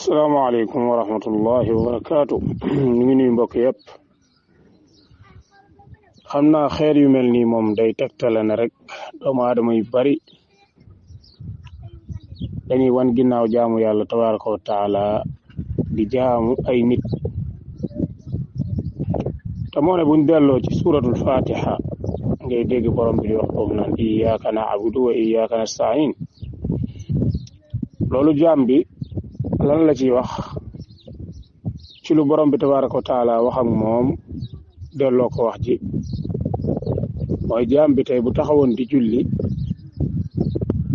asalaamaaleykum wa rahmatullahi wa barakaatu ñu ngi nuyu mbokk yëpp xam naa xeer yu mel nii moom day tegtale ne rek doomu aadama yu bari dañuy wan ginnaaw jaamu yàlla tabaraka wa taala di jaamu ay nit te moo ne buñ delloo ci suratul fatiha ngay dégg borom bi di wax foofu naan iyyaka na'budu wa iyyaka nasta'in loolu jaam bi lan la ciy wax ci lu borom bi tabaraka wa taala wax ak moom delloo ko wax ji mooy jaam bi tey bu taxawoon di julli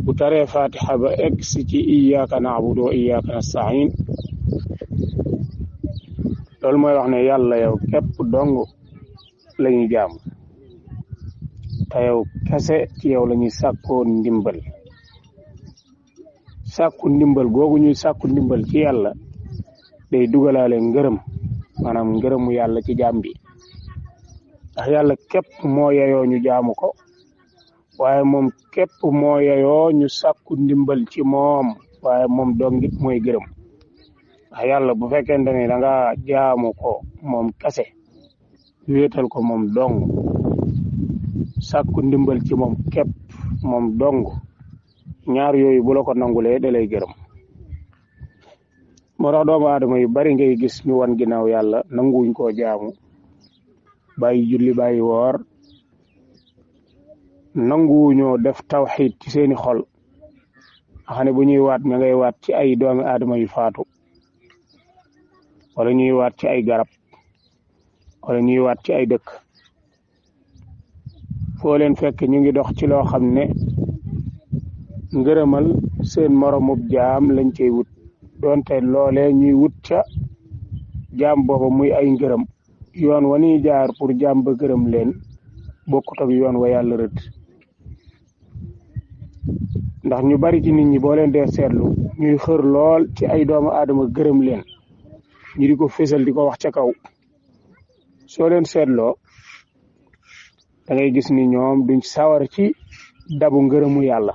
bu taree fatiha ba egg si ci iyyaka na'budu wa iyyaka nasta'in loolu mooy wax ne yàlla yow képp dong la ñuy jaamu te yow kese ci yow la ñuy sàkkoo ndimbal sàkku ndimbal googu ñuy sàkku ndimbal ci yàlla day dugalaale ngërëm maanaam ngërëmu yàlla ci jaam bi ndax yàlla képp moo yeyoo ñu jaamu ko waaye moom képp moo yeyoo ñu sàkku ndimbal ci moom waaye moom dongit mooy gërëm ndax yàlla bu fekkente ne da nga jaamu ko moom kese wéetal ko moom dong sàkku ndimbal ci moom képp moom dong ñaar yooyu bu la ko nangulee da lay gërëm moo tax doomu aadama yu bari ngay gis ñu wan ginnaaw yàlla nanguwuñ koo jaamu bàyyi julli bàyyi woor nanguwuñoo def tawxiid ci seeni xol xam ne bu ñuy waat ña ngay waat ci ay doomi aadama yu faatu wala ñuy waat ci ay garab wala ñuy waat ci ay dëkk foo leen fekk ñu ngi dox ci loo xam ne ngërëmal seen moromub jaam lañ cey wut doonte loolee ñuy wut ca jaam booba muy ay ngërëm yoon wa ñuy jaar pour jaam ba gërëm leen bokkut ak yoon wa yàlla rëdd ndax ñu bari ci nit ñi boo leen dee seetlu ñuy xër lool ci ay doomu aadama gërëm leen ñu di ko fésal di ko wax ca kaw soo leen seetloo da ngay gis ni ñoom duñ sawar ci dabu ngërëmu yàlla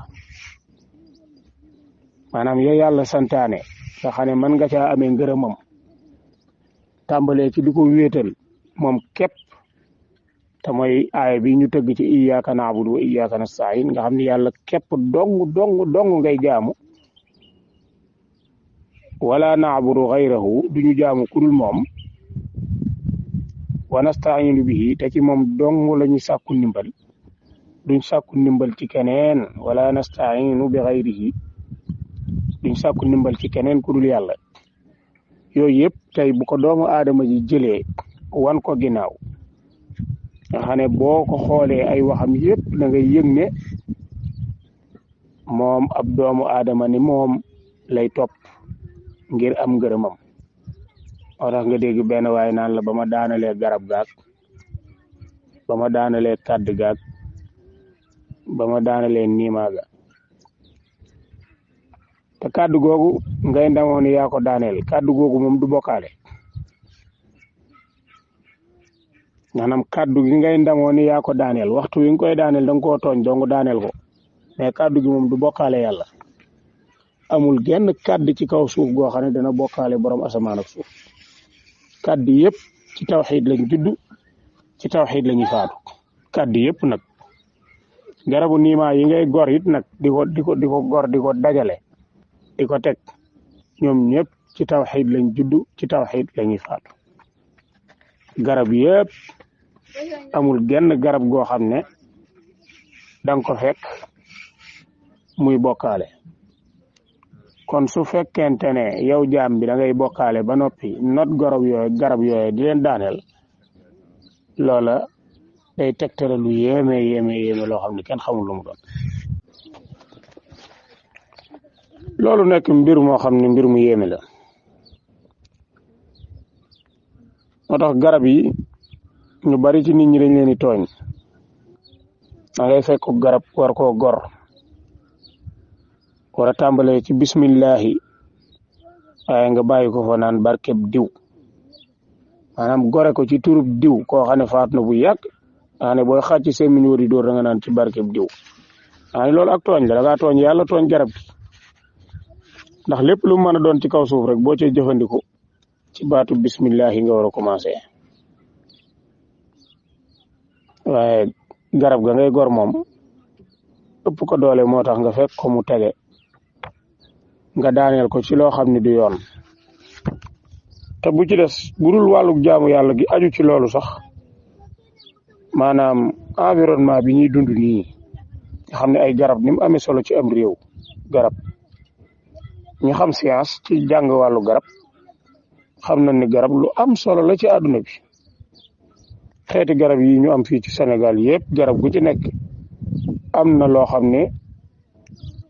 maanaam yow yàlla santaane nga xam ne mën nga caa amee ngërëmam tàmbalee ci di ko wéetal moom képp te mooy aaya bi ñu tëgg ci iyyaka na'budu wa iyyaka nasta'in nga xam ne yàlla képp dong ngay jaamu wala na'budu ghayrahu duñu jaamu kudul moom wa nasta'inu bihi te ci moom dong la ñu sàkku ndimbal duñ sàkku ndimbal ci keneen wala nasta'inu bi ghayrihi duñ sàkku ndimbal ci keneen ku dul yàlla yooyu yëpp tey bu ko doomu aadama ji jëlee wan ko ginnaaw nga xam ne boo ko xoolee ay waxam yëpp da ngay yëg ne moom ab doomu aadama ni moom lay topp ngir am ngërëmam moo tax nga dégg benn waaye naan la ba ma daanalee garab gaag ba ma daanalee kàdd gaag ba ma daanalee niimaaga te kàddu googu ngay ndamoo ni yaa ko daaneel kàddu googu moom du bokkaale maanaam kàddu gi ngay ndamoo ni yaa ko daaneel waxtu wi nga koy daaneel da nga koo tooñ dong daaneel ko mais kàddu gi moom du bokkaale yàlla amul genn kàddu ci kaw suuf goo xam ne dana bokkaale borom asamaan ak suuf kàddu yëpp ci tawxiid lañ judd ci tawxiid lañuy faatu kàddu yëpp nag garabu niimaa yi ngay gor it nag di ko gor di ko dajale di ko teg ñoom ñëpp ci tawxiid lañ judd ci tawxiid lañuy faatu garab yëpp amul genn garab goo xam ne danga ko fekk muy bokkaale kon su fekkente ne yow jaam bi da ngay bokkaale ba noppi not garab yooyu di leen daaneel loola day tegtale lu yéeme loo xam ne kenn xamul lu mu doon loolu nekk mbir moo xam ne mbir mu yéeme la moo tax garab yi ñu bari ci nit ñi dañ leen di tooñ da ngay fekk garab war koo gor war a tàmbalee ci bismillahi waaye nga bàyyi ko fa naan barkeb diw maanaam gore ko ci turub diw koo xam ne faat na bu yàgg nga xam ne booy xàcc semmiñ wari dóor da nga naan ci barkeb diw loolu ak tooñ la da ngaa tooñ yàlla tooñ garab gi ndax lépp lu mën a doon ci kaw suuf rek boo cay jëfandiku ci baatu bismillah nga war a commencé waaye garab ga ngay gor moom ëpp ko doole moo tax nga fekk ko mu tege nga daaneel ko ci loo xam ne du yoon te bu ci des bu dul wàlluk jaamu yàlla gi aju ci loolu sax maanaam environnement bi ñuy dund nii nga xam ne ay garab ni mu amee solo ci am réew garab ñu xam science ci jàng wàllu garab xam nañ ni garab lu am solo la ci àdduna bi xeeti garab yi ñu am fii ci Sénégal yëpp garab gu ci nekk am na loo xam ne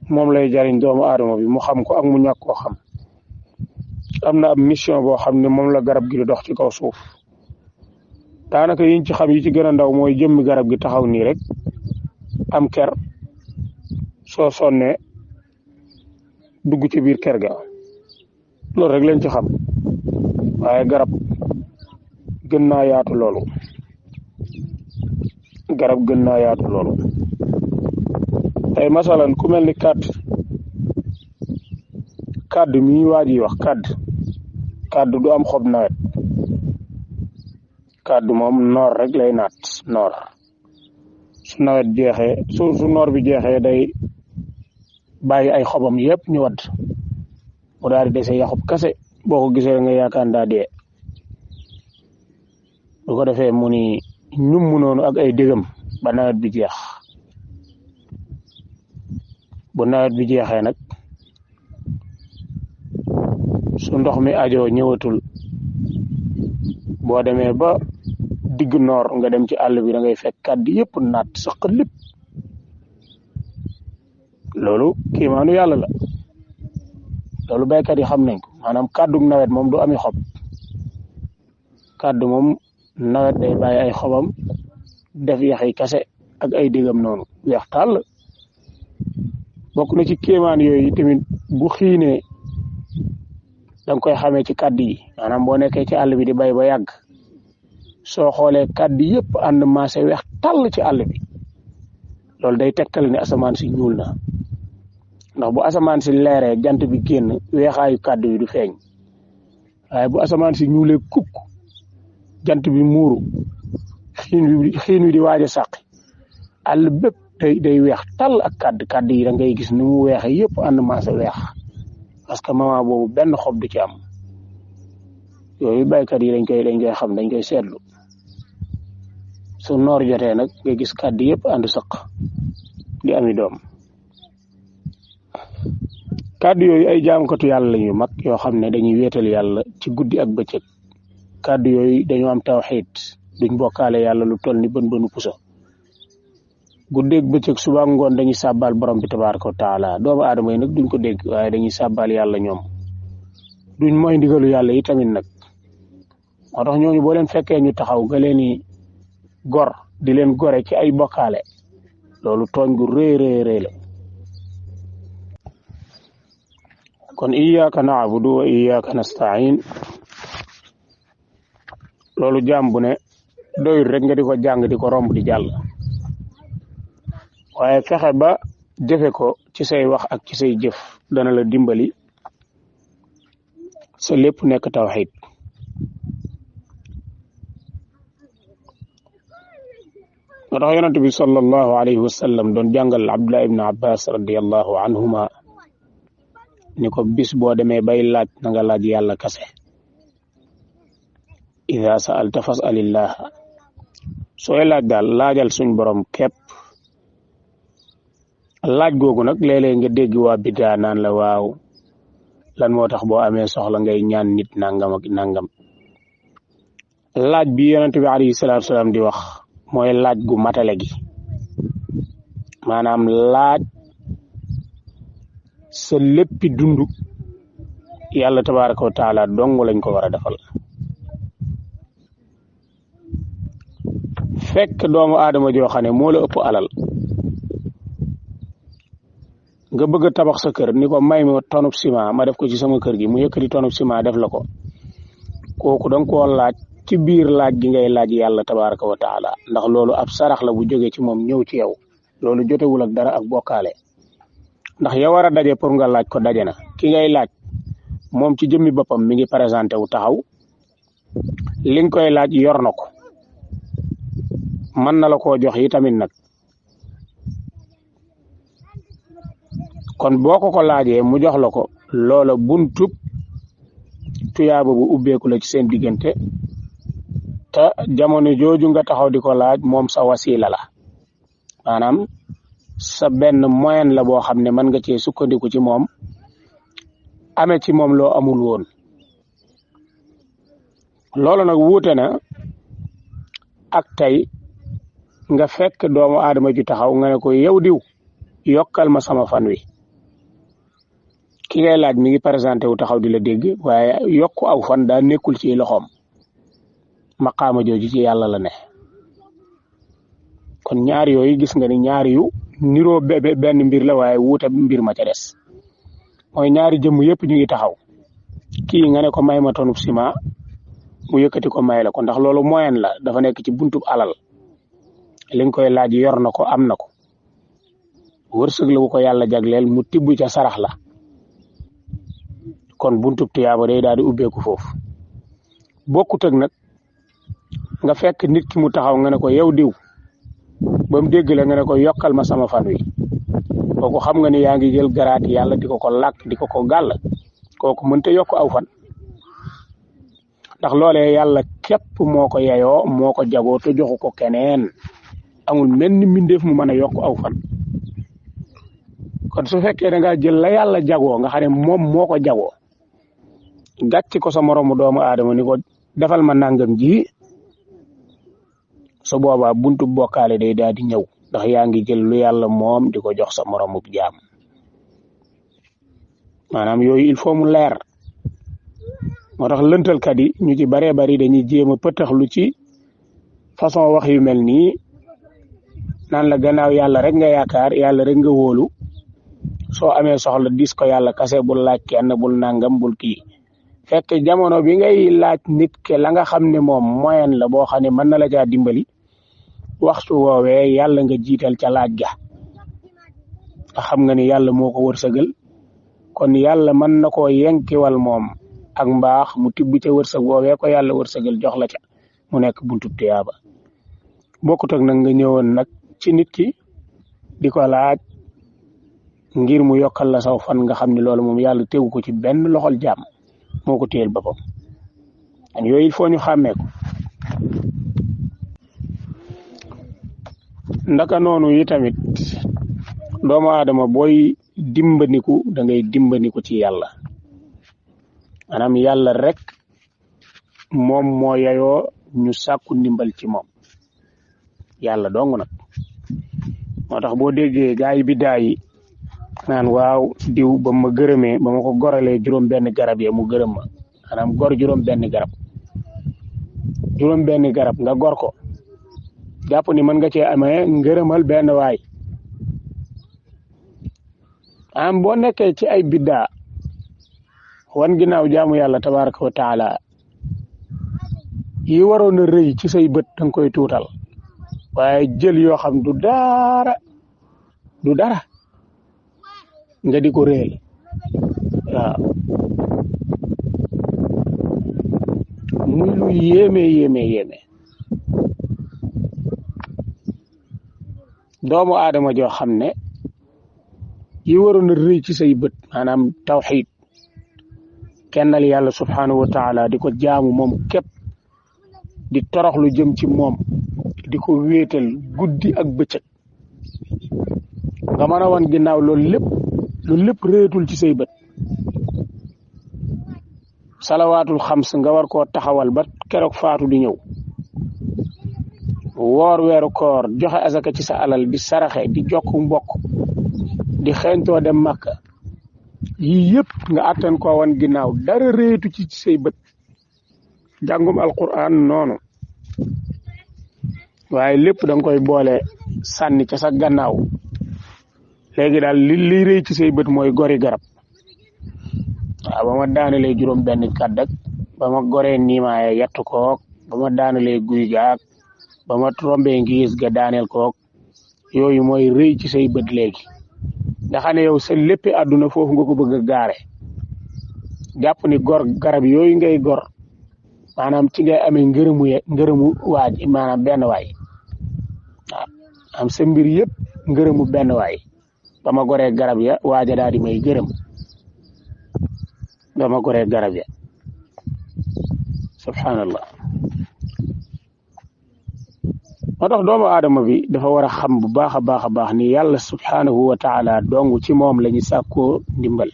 moom lay jariñ doomu aadama bi mu xam ko ak mu ñàkk koo xam am na ab mission boo xam ne moom la garab gi di dox ci kaw suuf daanaka yiñ ci xam yi ci gën a ndaw mooy jëmmi garab gi taxaw nii rek am ker soo sonnee dugg ci biir ker ga loolu rek lañ ci xam waaye garab gën naa yaatu loolu garab gën naa yaatu loolu tey masalan ku mel ni kàdd mi waa ji wax kàdd du am xob nawet kàdd moom noor rek lay naat noor su nawet jeexee su noor bi jeexee day bàyyi ay xobam yëpp ñu wadd mu daal di dese yaxub kase boo ko gisee nga yaakaar daa dee bu ko defee mu ni ñum mu noonu ak ay dégam ba nawet bi jeex bu nawet bi jeexee nag su ndox mi ajoo ñëwatul boo demee ba digg noor nga dem ci àll bi da ngay fekk kàddu yëpp naat saq lépp loolu kiimaanu yàlla la loolu baykat yi xam nañ ko maanaam kàddu nawet moom du ami xob kàddu moom nawet day bàyyi ay xobam def yaxi kase ak ay digam noonu weex tàll bokk na ci kéemaan yooyu tamit bu xiinee danga koy xamee ci kàddu yi maanaam boo nekkee ci àll bi di bay ba yàgg soo xoolee kàddu yëpp ànd maase weex tàll ci àll bi loolu day tegtal ne asamaan si ñuul na ndax bu asamaan si leeree jant bi génn weexaayu kàddu yi du feeñ waaye bu asamaan si ñuulee kukk jant bi muuru xiin wi di waaj a sàqi àll bépp day weex tàll ak kàdd yi da ngay gis ni mu weexe yëpp ànd maase weex parce que moment boobu benn xob du ci am yooyu baykat yi dañ koy xam dañ koy seetlu su noor jotee nag nga gis kàdd yëpp ànd sëq di ami doom kàddu yooyu ay jaamkatu yàlla lañu mag yoo xam ne dañuy wéetal yàlla ci guddi ak bëccëg kàddu yooyu dañoo am tawxiid duñ bokkaale yàlla lu toll ni bën puso guddeeg bëccëg suba ngoon dañuy sàbbal borom bi tabaaraka wa taala doomu aadama yi nag duñ ko dégg waaye dañuy sàbbal yàlla ñoom duñ mooy ndigalu yàlla yi tamit nag moo tax ñooñu boo leen fekkee ñu taxaw nga leen di gor di leen gore ci ay bokkaale loolu tooñ gu rëy la kon iyyaka na'budu wa iyyaka nasta'in loolu jaam bu ne doyul rek nga di ko jàng di ko romb di jàll waaye fexe ba jëfe ko ci say wax ak ci say jëf dana la dimbali sa lépp nekk tawxiid moo tax yonent bi sallallahu alayhi wa sallam doon jàngal Abdullah ibn Abbas radiyallahu anhuma ni ko bis boo demee bay laaj na nga laaj yàlla kase ida sa'alta fas'alillah sooy laaj daal laajal suñ borom képp laaj googu nag léeg-léeg nga dégg waa bidaa naan la waaw lan moo tax boo amee soxla ngay ñaan nit nangam ak nangam laaj bi yonent bi alayhi salaatu salaam di wax mooy laaj gu matale gi maanaam laaj sa léppi dund yàlla tabaaraka wa taala dong lañ ko war a defal fekk doomu aadama joo xam ne moo la ëpp alal nga bëgg a tabax sa kër ni ko may ma tonub ciment ma def ko ci sama kër gi mu yëkkati tonub ciment def la ko kooku danga koo laaj ci biir laaj gi ngay laaj yàlla tabaaraka wa taala ndax loolu ab sarax la bu jógee ci moom ñëw ci yow loolu jotewul ak dara ak bokkaale ndax ya war a daje pour nga laaj ko daje na ki ngay laaj moom ci jëmmi boppam mi ngi présenté wu taxaw li nga koy laaj yor na ko mën na la koo jox yi tamit nag kon boo ko laajee mu jox la ko loola buntub tuyaaba bu ubbeeku la ci seen diggante te jamono jooju nga taxaw di ko laaj moom sa wasila la maanaam sa benn moyen la boo xam ne mën nga cee sukkandiku ci moom amee ci moom loo amul woon loolu nag wuute na ak tey nga fekk doomu aadama ju taxaw nga ne ko yow diw yokkal ma sama fan wi ki ngay laaj mi ngi présenté wu taxaw di la dégg waaye yokk aw fan daa nekkul ci loxoom maqaama jooju ci yàlla la ne kon ñaar yooyu gis nga ni ñaar yu niroo benn mbir la waaye wuute mbir ma ca des mooy ñaari jëmm yëpp ñu ngi taxaw kii nga ne ko may ma tonub ciment mu yëkkati ko may la ko ndax loolu moyen la dafa nekk ci buntub alal li nga koy laaj yor na ko am na ko wërsëg la bu ko yàlla jagleel mu tibb ca sarax la kon buntub tuyaaba day daal di ubbeeku foofu bokkut ak nag nga fekk nit ki mu taxaw nga ne ko yow diw ba mu dégg la nga ne ko yokkal ma sama fan wi kooku xam nga ni yaa ngi jël garaat yàlla di ko làkk di ko gàll kooku mënta yokk aw fan ndax loolee yàlla képp moo ko yeyoo moo ko jagoo te joxu ko keneen amul mel ni mbindeef mu mën a yokk aw fan kon su fekkee da ngaa jël la yàlla jagoo nga xam ne moom moo ko jagoo gàcc ko sa moromu doomu aadama ni ko defal ma nangam ji su boobaa buntu bokkaale day daal di ñëw ndax yaa ngi jël lu yàlla moom di ko jox sa moromu jaam maanaam yooyu il faut mu leer moo tax lëntalkat yi ñu ci baree bari dañuy jéem a pëtaxlu ci façon wax yu mel nii naan la gannaaw yàlla rek nga yaakaar yàlla rek nga wóolu soo amee soxla dis ko yàlla kase bul laaj kenn bul nangam bul kii fekk jamono bi ngay laaj nit ke la nga xam ne moom moyen la boo xam ne mën na la caa dimbali waxtu woowee yàlla nga jiital ca laaj ga nga xam nga ni yàlla moo ko wërsëgal kon yàlla mën na koo yenkiwal moom ak mbaax mu tibb ca wërsëg woowee ko yàlla wërsëgal jox la ca mu nekk buntu tuyaaba bokkut ak nag nga ñëwoon nag ci nit ki di ko laaj ngir mu yokkal la saw fan nga xam ne loolu moom yàlla tegu ko ci benn loxol jaam moo ko téyel boppam an yooyu il faut ñu xàmmee ko ndaka noonu yi tamit doomu aadama booy dimbandiku da ngay dimbandiku ci yàlla maanaam yàlla rek moom moo yayoo ñu sàkku ndimbal ci moom yàlla dong nag moo tax boo déggee gaa yi biddaa yi naan waaw diw ba ma gërëmee ba ma ko goralee juróom benn garab ya mu gërëm ma maanaam gor juróom benn garab nga gor ko jàpp ni mën nga cee amee ngërëmal benn waay am boo nekkee ci ay biddaa wan ginnaaw jaamu yàlla tabaraka wa taala yi waroon a rëy ci say bët danga koy tuutal waaye jël yoo xam du dara nga di ko réel waaw muy lu yéeme doomu aadama joo xam ne yi waroon a rëy ci say bët maanaam tawxiid kennal yàlla subhanahu wa taala di ko jaamu moom képp di torox lu jëm ci moom di ko wéetal guddi ak bëccëg nga mën a wan ginnaaw loolu lépp réetul ci say bët salawaatul xams nga war koo taxawal ba keroog faatu di ñëw woor weeru koor joxe azaka ci sa alal di saraxe di jokk mbokk di xeeñtoo dem Makka yii yëpp nga attan koo wan ginnaaw dara réetu ci say bët jàngum alquran noonu waaye lépp da nga koy boole sànni ca sa gannaaw léegi daal li rëy ci say bët mooy gori garab waaw ba ma daanalee juróom benn kàddak ba ma goree niimaaye yett kook ba ma daanalee guy gaak ba ma trombee ngiis ga daaneel kook yooyu mooy rëy ci say bët léegi nga xam ne yow sa léppi àdduna foofu nga ko bëgg a gaare jàpp ni gor garab yooyu ngay gor maanaam ci ngay amee ngërëmu waaj maanaam benn waay waaw am sa mbir yëpp ngërëmu benn waay ba ma goree garab ya waaja daal di may gërëm ba ma goree garab ya subhanallah moo tax doomu aadama bi dafa war a xam bu baax a baax a baax ni yàlla subhanahu wa taala dong ci moom la ñu sàkkoo ndimbal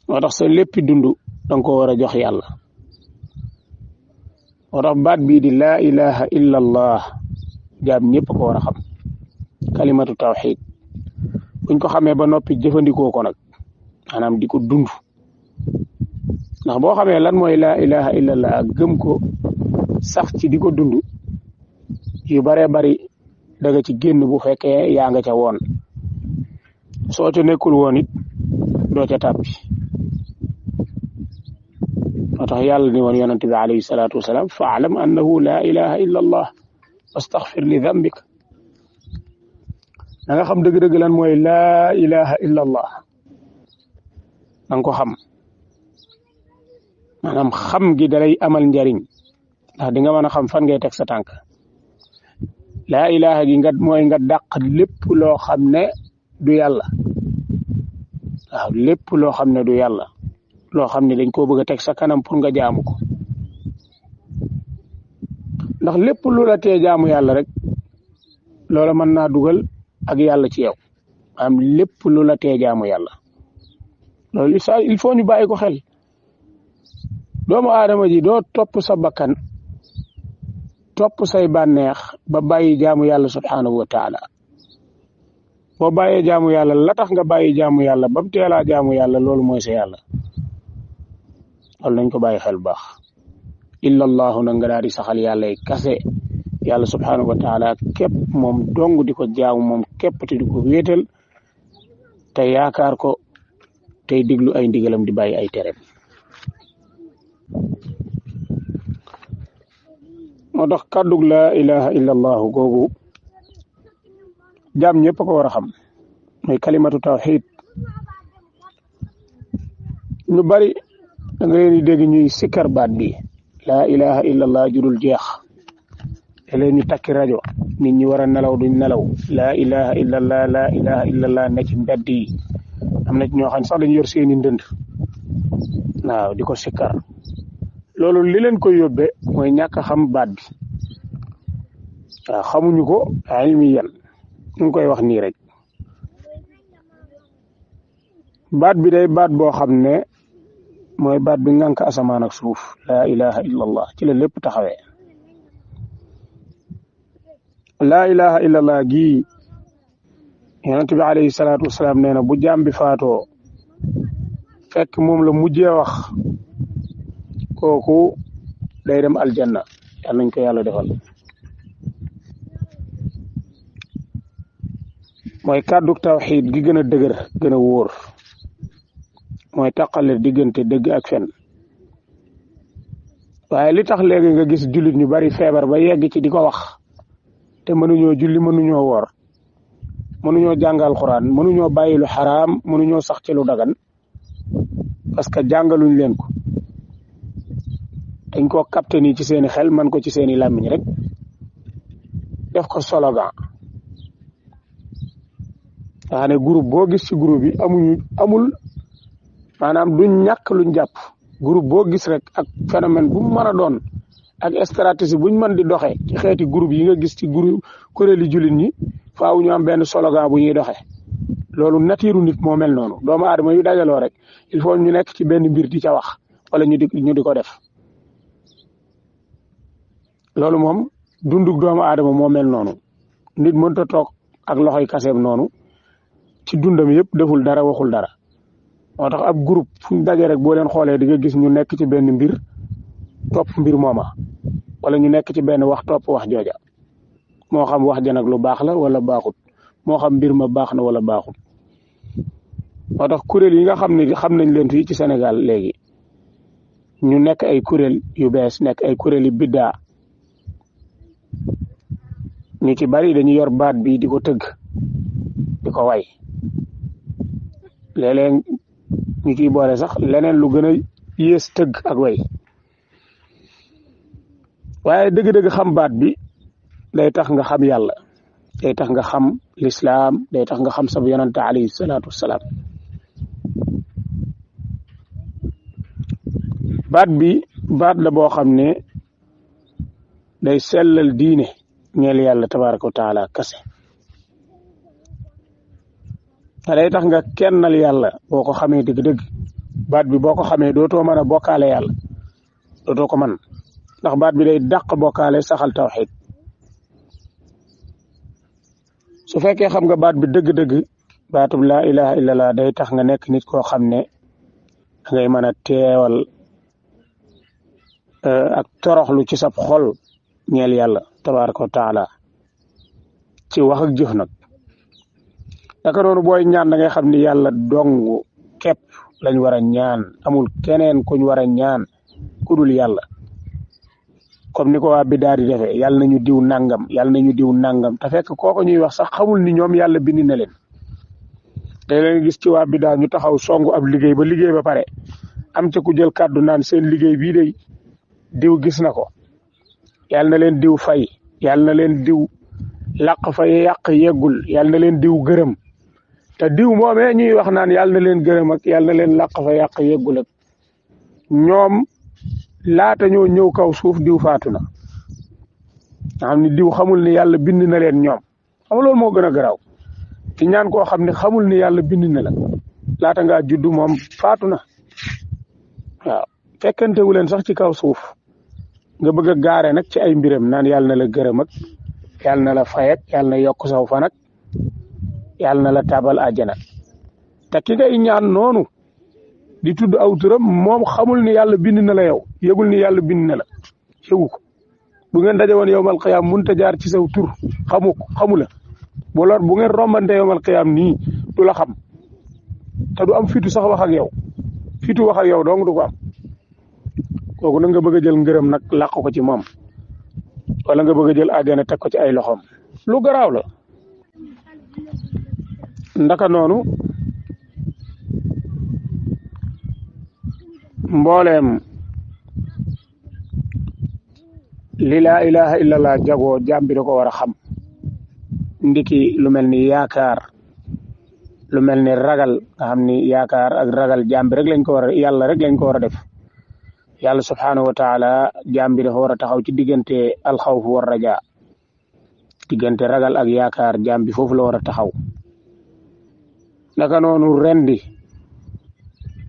moo tax sa léppi dund danga ko war a jox yàlla moo tax baat bii di laa ilaha illa allah jaam ñëpp ko war a xam kalimatu tawxid buñ ko xamee ba noppi jëfandikoo ko nag maanaam di ko dund ndax boo xamee lan mooy laa ilaha illa allah ak gëm ko sax ci di ko dund yu baree bari daga ci génn bu fekkee yaa nga ca woon soo ca nekkul woon it doo ca tàbbi moo tax yàlla ni woon yonente bi alayhi salaatu wasalaam faalam annahu laa ilaha illa allah wastaghfir li dambik da nga xam dëgg-dëgg lan mooy laa ilaha illa allah da nga ko xam maanaam xam gi dalay amal njariñ ndax di nga mën a xam fan ngay teg sa tànk laa ilaha gi nga mooy nga dàq lépp loo xam ne du yàlla waaw lépp loo xam ne du yàlla loo xam ne dañ koo bëgg a teg sa kanam pour nga jaamu ko ndax lépp lu la tee jaamu yàlla rek loola mën naa dugal ak yàlla ci yow am lépp lu la tee jaamu yàlla loolu il faut ñu bàyyi ko xel doomu aadama ji doo topp sa bakkan topp say bànneex ba bàyyi jaamu yàlla subhanahu wa taala boo bàyyee jaamu yàlla la tax nga bàyyi jaamu yàlla ba mu teelaa jaamu yàlla loolu mooy sa yàlla loolu nañ ko bàyyi xel bu baax illa allahu na nga daal di saxal yàlla yi kase yàlla subhanahu wa taala képp moom dong di ko jaamu moom képp te di ko wéetal te yaakaar ko tey diglu ay ndigalam di bàyyi ay tereem moo tax kàddug laa ilaha illa allahu googu jaam ñëpp ko war a xam mooy kalimatu tawxid ñu bari da nga leen di dégg ñuy sikkar baat bi laa ilaha illa allah jurul jeex te leen ñu takki rajo nit ñi war a nelaw duñ nelaw laa ilaha illa allah laa ilaha illa allah ne ci mbedd yi am na ci ñoo xam ne sax dañu yor seeni ndënd waaw di ko sikkar loolu li leen koy yóbbee mooy ñàkk a xam baat bi waaw xamuñu ko ilmiyan ñu ngi koy wax nii rek baat bi day baat boo xam ne mooy baat bi ngànk asamaan ak suuf laa ilaha illa allah ci la lépp taxawee laa ilaha illa allah gii yonent bi alayhi salaatu wasalaam nee na bu jaam bi faatoo fekk moom la mujjee wax kooku day dem aljanna yal nañ ko yàlla defal mooy kàddu tawxiid gi gën a dëgër gën a wóor mooy taqale diggante dëgg ak fen waaye li tax léegi nga gis jullit ñu bari feebar ba yegg ci di ko wax te mënuñoo julli mënuñoo woor mënuñoo jàngal Alxuraan mënuñoo bàyyi lu xaraam mënuñoo sax ci lu dagan parce que jàngaluñ leen ko dañ koo capté nii ci seeni xel man ko ci seeni làmmiñ rek def ko slogan nga xam ne groupe boo gis ci groupe yi amul maanaam duñ ñàkk luñ jàpp groupe boo gis rek ak phénomène bu mu mën a doon ak stratégie buñ mën di doxee ci xeeti groupe yi nga gis ci groupe kuréeli jullit ñi faaw ñu am benn slogan bu ñuy doxee loolu natiiru nit moo mel noonu doomu aadama yu dajaloo rek il faut ñu nekk ci benn mbir di ca wax wala ñu di ko def loolu moom dundug doomu aadama moo mel noonu nit mënta toog ak loxoy kaseem noonu ci dundam yëpp deful dara waxul dara moo tax ab groupe fu ñu daje rek boo leen xoolee di nga gis ñu nekk ci benn mbir topp mbir mooma wala ñu nekk ci benn wax topp wax jooja moo xam wax ja nag lu baax la wala baaxut moo xam mbir ma baax na wala baaxut moo tax kuréel yi nga xam ne xam nañ leen fii ci Sénégal léegi ñu nekk ay kuréel yu bees nekk ay kuréel yu biddaa ñu ci bari dañu yor baat bi di ko tëgg di ko way léeg-léeg ñu ciy boole sax leneen lu gën a yées tëgg ak way waaye dëgg-dëgg xam baat bi day tax nga xam yàlla day tax nga xam lislaam day tax nga xam sab yonante alayhi salaatu wassalaam baat bi baat la boo xam ne day sellal diine ñeel yàlla tabaraka wa taala kase te day tax nga kennal yàlla boo ko xamee dëgg-dëgg baat bi boo ko xamee dootoo mën a bokkaale yàlla dootoo ko mën ndax baat bi day dàq bokkaale saxal tawxiid su fekkee xam nga baat bi dëgg-dëgg baatub laa ilaha illallah day tax nga nekk nit koo xam ne ngay mën a teewal ak toroxlu ci sab xol ñeel yàlla tabaraka wa taala ci wax ak jëf nag naka noonu booy ñaan da ngay xam ni yàlla dong képp lañ war a ñaan amul keneen kuñ war a ñaan ku dul yàlla comme ni ko waa bidaa di defee yàlla nañu diw nangam yàlla nañu diw nangam te fekk kooko ñuy wax sax xamul ni ñoom yàlla bind na leen te leen gis ci waa bidaa ñu taxaw songu ab liggéey ba liggéey ba pare am ca ku jël kàddu naan seen liggéey bii day diw gis na ko yàlla na leen diw fay yàlla na leen diw làq fa yàq yeggul yàlla na leen diw gërëm te diw moomee ñuy wax naan yàlla na leen gërëm ak yàlla na leen làq fa yàq yeggul ak ñoom laata ñoo ñëw kaw suuf diw faatu na nga xam ni diw xamul ni yàlla bind na leen ñoom xam loolu moo gën a garaaw ci ñaan koo xam ne xamul ni yàlla bind na la laata ngaa juddu moom faatu na waaw fekkantewu leen sax ci kaw suuf nga bëgg a gaare nag ci ay mbiram naan yàlla na la gërëm ak yàlla na la fay ak yàlla na yokk saw fan ak yàlla na la tabal àjjana te ki ngay ñaan noonu di tudd aw turam moom xamul ni yàlla bind na la yow yëgul ni yàlla bind na la yëgu ko bu ngeen daje woon yowmal qiyaam mënut a jaar ci saw tur xamu la bu ngeen rombante yowmal qiyaam nii du la xam te du am fitu sax wax ak yow fitu wax ak yow dong du ko am kooku nag nga bëgg a jël ngërëm nag làq ko ci moom wala nga bëgg a jël àjjana teg ko ci ay loxoom lu garaaw la ndaka noonu mbooleem li laa ilaha illallah jagoo jaam bi da ko war a xam ndiki lu mel ni yaakaar lu mel ni ragal nga xam ni yaakaar ak ragal jaam bi rek lañ ko war a yàlla rek lañ ko war a def yàlla subhaanahu wa taala jaam bi dafa war a taxaw ci diggante alxawf war raja diggante ragal ak yaakaar jaam bi foofu la war a taxaw naka noonu rendi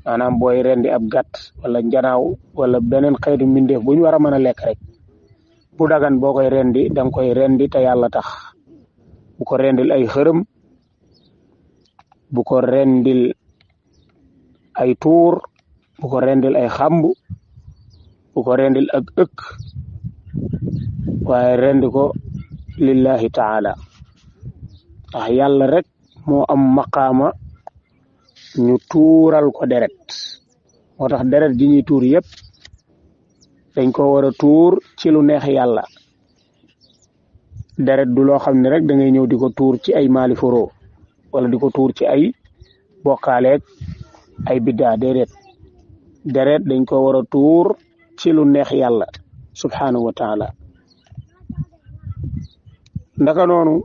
maanaam booy rendi ab gàtt wala njanaaw wala beneen xeetu mbindeef bu ñu war a mën a lekk rek bu dagan boo koy rendi danga koy rendi te yàlla tax bu ko rendil ay xërëm bu ko rendil ay tuur bu ko rendil ay xamb bu ko rendil ak ëkk waaye rendi ko lillahi taala ndax yàlla rek moo am maqaama ñu tuural ko deret moo tax deret ji ñuy tuur yépp dañ ko war a tuur ci lu neex yàlla deret du loo xam ne rek da ngay ñëw di ko tuur ci ay maali foro wala di ko tuur ci ay bokkaaleeg ay biddaa déedéet deret dañ ko war a tuur ci lu neex yàlla subhanahu wa taala ndaka noonu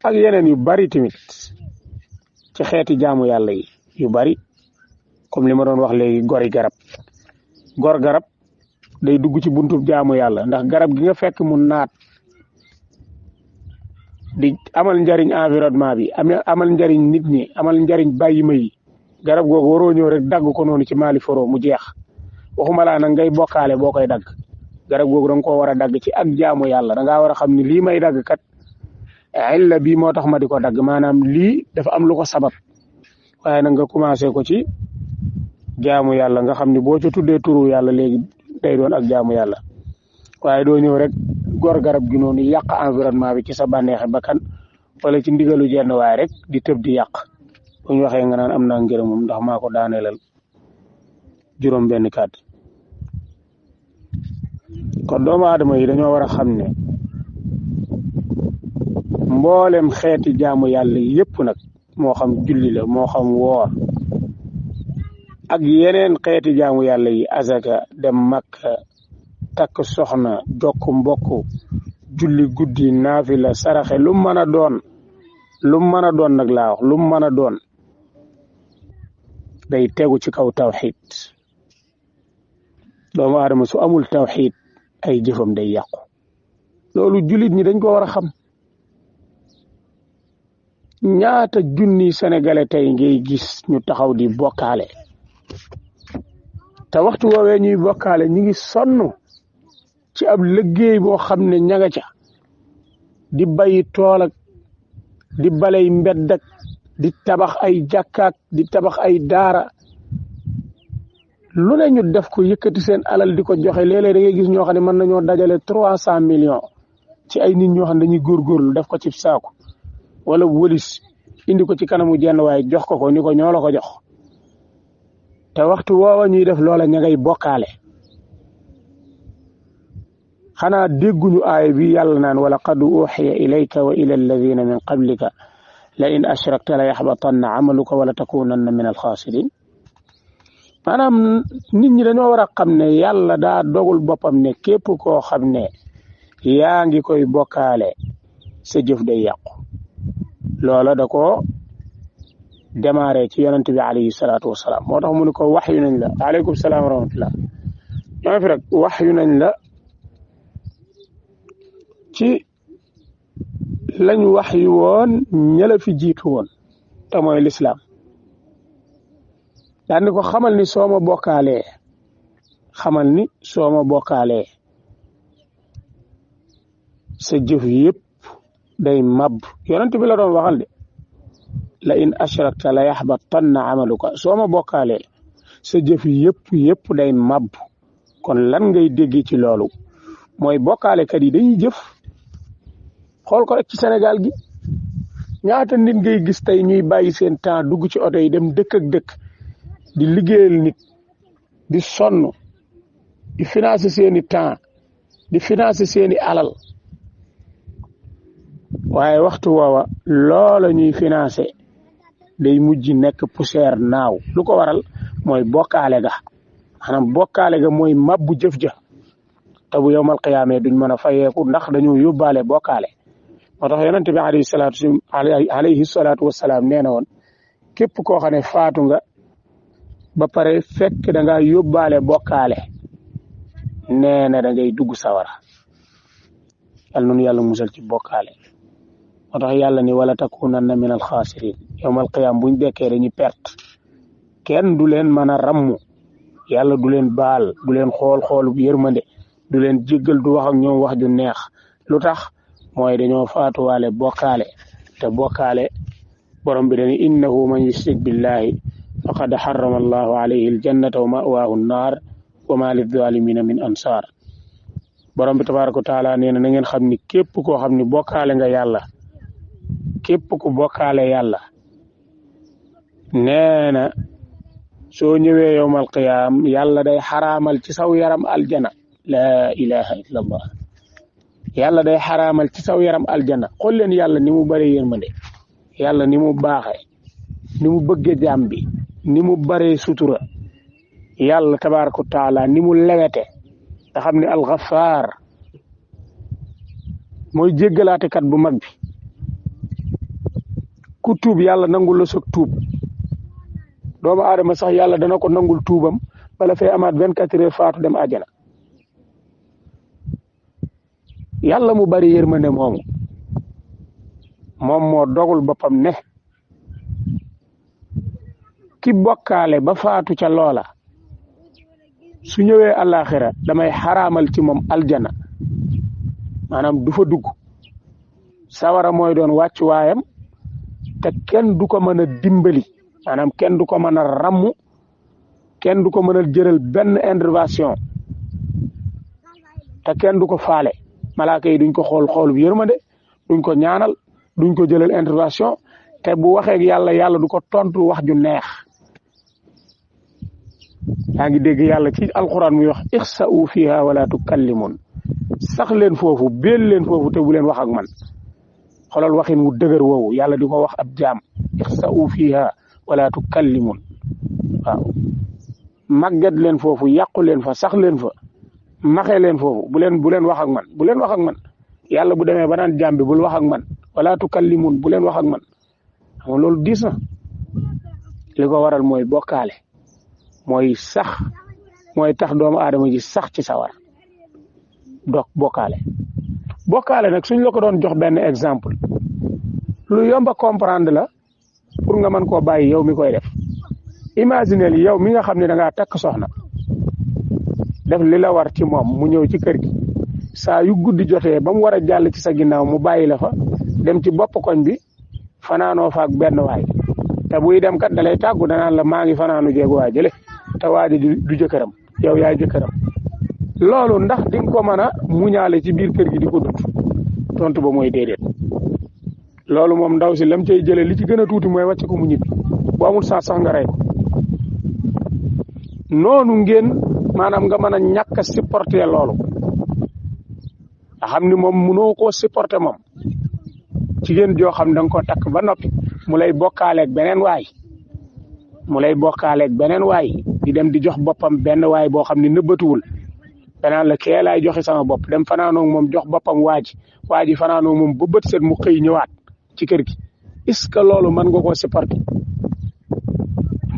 ak yeneen yu bari tamit ci xeeti jaamu yàlla yi yu bari comme li ma doon wax léegi gori garab gor garab day dugg ci buntu jaamu yàlla ndax garab gi nga fekk mu naat di amal njariñ environnement bi amal njariñ nit ñi amal njariñ bàyyima yi garab googu waroo ñëw rek dagg ko noonu ci maali foro mu jeex waxuma laa nag ngay bokkaale boo koy dagg garab googu da nga koo war a dagg ci ak jaamu yàlla da ngaa war a xam ni lii may dagg kat illa bii moo tax ma di ko dagg maanaam lii dafa am lu ko sabab waaye nag nga commencé ko ci jaamu yàlla nga xam ni boo ca tuddee turu yàlla léegi day doon ak jaamu yàlla waaye doo ñëw rek gor garab gi noonu yàq environnement bi ci sa bànneexe bakkan wala ci ndigalu jenn waaye rek di tëb di yàq bu ñu waxee nga naan am naa ngërëmam ndax maa ko daaneelal juróom benn kàddu kon doomu aadama yi dañoo war a xam ne mboolem xeeti jaamu yàlla yépp nag moo xam julli la moo xam woor ak yeneen xeeti jaamu yàlla yi azaka dem Makka takk soxna jokk mbokk julli guddi naafila saraxe lu mën a doon nag laa wax lu mën a doon day tegu ci kaw tawxid doomu aadama su amul tawxid ay jëfam day yàqu loolu jullit ñi dañ ko war a xam ñaata junni sénégalais tey ngay gis ñu taxaw di bokkaale te waxtu woowee ñuy bokkaale ñu ngi sonn ci ab liggéey boo xam ne ñaga ca di bayi tool ak di balay mbedd ak di tabax ay jàkkaak di tabax ay daara lu ne ñu def ko yëkkati seen alal di ko joxe léeg-léeg da ngay gis ñoo xam ne mën nañoo dajale 300 millions ci ay nit ñoo xam ne dañuy góorgóorlu def ko ci saako wala wëlis indi ko ci kanamu jenn waaye jox ko ni ko ñoo la ko jox te waxtu woowa ñuy def loola ña ngay bokkaale xanaa dégguñu aaya bi yàlla naan wala qad uxiya ilayka wa ila alladina min qablika la in ashrakta la yaxbatanna amaluka wala takunanna min alxaasirin maanaam nit ñi dañoo war a xam ne yàlla daa dogul boppam ne képp koo xam ne yaa ngi koy bokkaale sa jëf day yàqu loola da ko démarré ci yonent bi alayhi salaatu wasalaam moo tax mu ne ko wax yu nañ la aleykum salaam wa rahmatullah ñoo fi rek wax yu nañ la ci lañu wax yu woon ñala fi jiitu woon te mooy lislaam daan ni ko xamal ni soo ma bokkaalee sa jëf yëpp day mab yonent bi la doon waxal de la in ashrakta la yaxbatanna amaluka soo ma bokkaalee sa jëf yëpp day mab kon lan ngay dégg ci loolu mooy bokkaalekat yi dañuy jëf xool ko rek ci Sénégal gi ñaata nit ngay gis tey ñuy bàyyi seen temps dugg ci oto yi dem dëkk ak dëkk di liggéeyal nit di sonn di financer seeni temps di financer seeni alal waaye waxtu woowa loola ñuy financer day mujj nekk poussière naaw lu ko waral mooy bokkaale ga maanaam bokkaale ga mooy mabbu jëf ja te bu yowmal qiyaamee duñ mën a fayeeku ndax dañoo yóbbaale bokkaale moo tax yonente bi alayhi salaatu wasalaam nee na woon képp koo xam ne faatu nga ba pare fekk da nga yóbbaale bokkaale nee na da ngay dugg sawara yal nunu yàlla musal ci bokkaale moo tax yàlla ni wala takunanna min alxaasirin yowmal qiyaam buñ dekkee dañuy perte kenn du leen mën a rammu yàlla du leen baal du leen xool bu yërmande du leen jéggal du wax ak ñoom wax ju neex lu tax mooy dañoo faatuwaale bokkaale te bokkaale borom bi dañu innahu man yushrik billahi faqad harrama allahu alayhi aljannata wa ma'waahu nnaar wa ma lidzalimina min ansaar borom bi tabaraka wa taala nee na na ngeen xam ni képp koo xam ni bokkaale nga yàlla képp ku bokkaale yàlla nee na soo ñëwee yowmal qiyaam yàlla day xaraamal ci saw yaram aljana laa ilaha illa allah yàlla day xaraamal ci saw yaram aljana xool leen yàlla ni mu bare yërmande yàlla ni mu baaxe ni mu bëgge jaam bi ni mu bare sutura yàlla tabaraka wa taala ni mu lewete nga xam ne alxafaar mooy jéggalaatekat bu mag bi ku tuub yàlla nangul la soog tuub doomu aadama sax yàlla dana ko nangul tuubam bala fay amaat 24 heures faatu dem àjjana yàlla mu bari yërmande moom moo dogul boppam ne ki bokkaale ba faatu ca loola su ñëwee àllaaxira damay xaraamal ci moom aljana maanaam du fa dugg sawara mooy doon wàccu waayam te kenn du ko mën a dimbali maanaam kenn du ko mën a rammu kenn du ko mën a jëral benn intervention te kenn du ko faale malaaka yi duñ ko xool bu yërmande duñ ko ñaanal duñ ko jëlal intervention te bu waxee ak yàlla du ko tontu wax ju neex yaa ngi dégg yàlla ci alquran muy wax ixsa'u fiha wala tukallimun sax leen foofu béel leen foofu te bu leen wax ak man xoolal waxin wu dëgër woowu yàlla di ko wax ab jaam ixsa'u fiha wala tukallimun waaw màggat leen foofu yàqu leen fa sax leen fa maxee leen foofu bu leen wax ak man bu leen wax ak man yàlla bu demee ba naan jaam bi bul wax ak man wala tukallimun bu leen wax ak man xam loolu diis na li ko waral mooy bokkaale mooy sax mooy tax doomu aadama ji sax ci sawar dok bokkaale nag suñ la ko doon jox benn exemple lu yomba comprendre la pour nga mën koo bàyyi yow mi koy def imaginel yow mi nga xam ne da ngaa takk soxna def li la war ci moom mu ñëw ci kër gi saa yu guddi jotee ba mu war a jàll ci sa ginnaaw mu bàyyi la fa dem ci bopp koñ bi fanaanoo fa ak benn waay te buy dem kat dalay tàggu danaan la maa ngi fanaanu jeegu waa jële te waa ji du jëkkëram yow yaay jëkkëram loolu ndax di nga ko mën a muñaale ci biir kër gi di ko dund tontu ba mooy déedéet loolu moom ndaw si lam cay jëlee li ci gën a tuuti mooy wàcc ko mu ñibbi bu amul sax nga rey ko noonu ngeen maanaam nga mën a ñàkk a supporter loolu nga xam ni moom mënoo koo supporter moom jigéen joo xam da nga koo takk ba noppi mu lay bokkaaleeg beneen waay di dem di jox boppam benn waay boo xam ne nëbbatuwul danaan la kee laay joxe sama bopp dem fanaanoog moom jox boppam waa ji fanaanoog moom ba bët set mu xëy ñëwaat ci kër gi est-ce que loolu mën nga koo supporter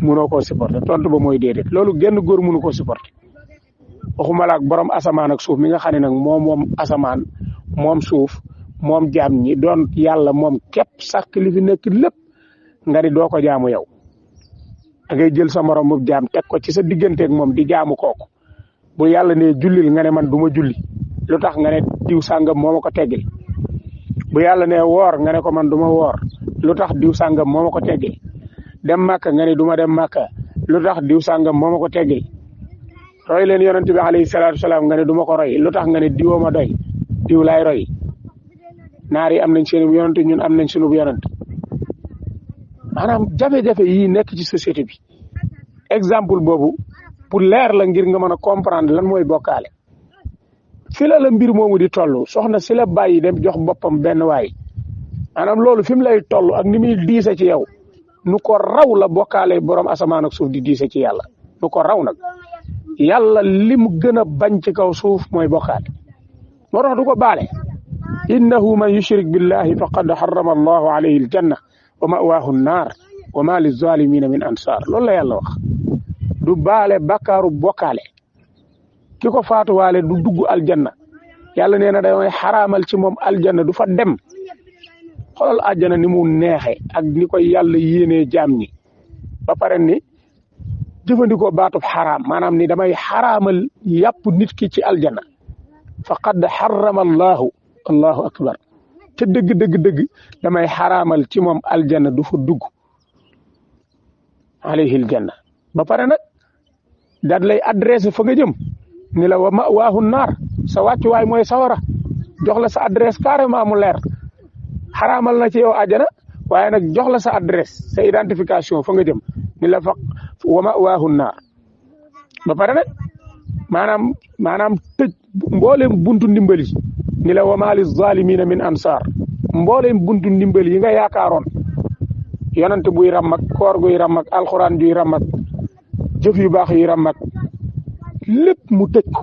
mënoo koo supporter tontu ba mooy déedéet loolu genn góor mënu koo supporter waxuma la ak borom asamaan ak suuf mi nga xam ne nag moom asamaan moom suuf moom jaam ñi doon yàlla moom képp sàkk li fi nekk lépp nga di doo ko jaamu yow da ngay jël sa morom mu jaam teg ko ci sa digganteeg moom di jaamu kooku bu yàlla ne jullil nga ne man du ma julli lu tax nga ne diw sàngam moo ma ko teggil bu yàlla ne woor nga ne ko man du ma woor lu tax diw sàngam moo ma ko teggil dem màkka nga ne du ma dem màkka lu tax diw sàngam moo ma ko teggil roy leen yonent bi alayhi salaatu salaam nga ne du ma ko roy lu tax nga ne diwoo ma doy diw laay roy naar yi am nañ seen yonent ñun am nañ sunu yonent maanaam jafe-jafe yi nekk ci société bi exemple boobu pour leer la ngir nga mën a comprendre lan mooy bokkaale fi la mbir moomu di toll soxna si la bàyyi dem jox boppam benn waay maanaam loolu fi mu lay toll ak ni muy diise ci yow nu ko raw la bokkaale borom asamaan ak suuf di diise ci yàlla nu ko raw nag yàlla li mu gën a bañ ci kaw suuf mooy bokkaale moo tax du ko baale innahu man yushrik billahi faqad harrama allahu alayhi aljanna wa ma'waahu nnaar wa ma lizalimina min ansar loolu la yàlla wax du baale bakkaaru bokkaale ki ko faatuwaale du dugg aljanna yàlla nee na damay xaraamal ci moom aljanna du fa dem xoolal aljanna ni mu neexe ak ni koy yàlla yéenee jaam ñi ba pare ni jëfandikoo baatub xaraam maanaam ni damay xaraamal yàpp nit ki ci aljanna faqad xarama allahu akbar te dëgg damay xaraamal ci moom aljanna du fa dugg alayhi aljanna ba pare nag daal lay adressé fa nga jëm ni la wa ma'waahu naar sa wàccuwaay mooy sawara jox la sa adresse carrément mu leer xaraamal na ci yow àjjana waaye nag jox la sa adresse sa identification fa nga jëm ni la fa wa ma'waahu naar ba pare nag maanaam tëj mbooleem buntu ndimbali ni la wa maa lizzaalimiina min ansaar mbooleem buntu ndimbali yi nga yaakaaroon yonent buy ram ak koor guy ram ak alxuraan juy ram ak jëf yu baax yi ram ak lépp mu tëj ko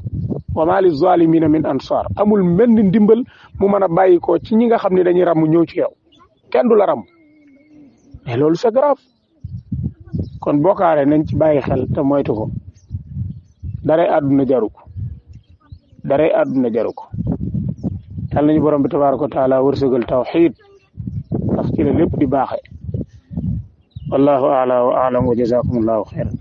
wa maa lizzaalimiina min ansaar amul mel ni ndimbal mu mën a bàyyi ko ci ñi nga xam ne dañuy ram ñëw ci yow kenn du la ram mais loolu c'est grave kon bokkaale nañ ci bàyyi xel te moytu ko daray àdduna jaru ko yàlla nañu borom bi tabaaraka wa taala wërsëgal tawxiid ndax ci la lépp di baaxee wallahu a'la wa a'lam wa jazakumullahu xayran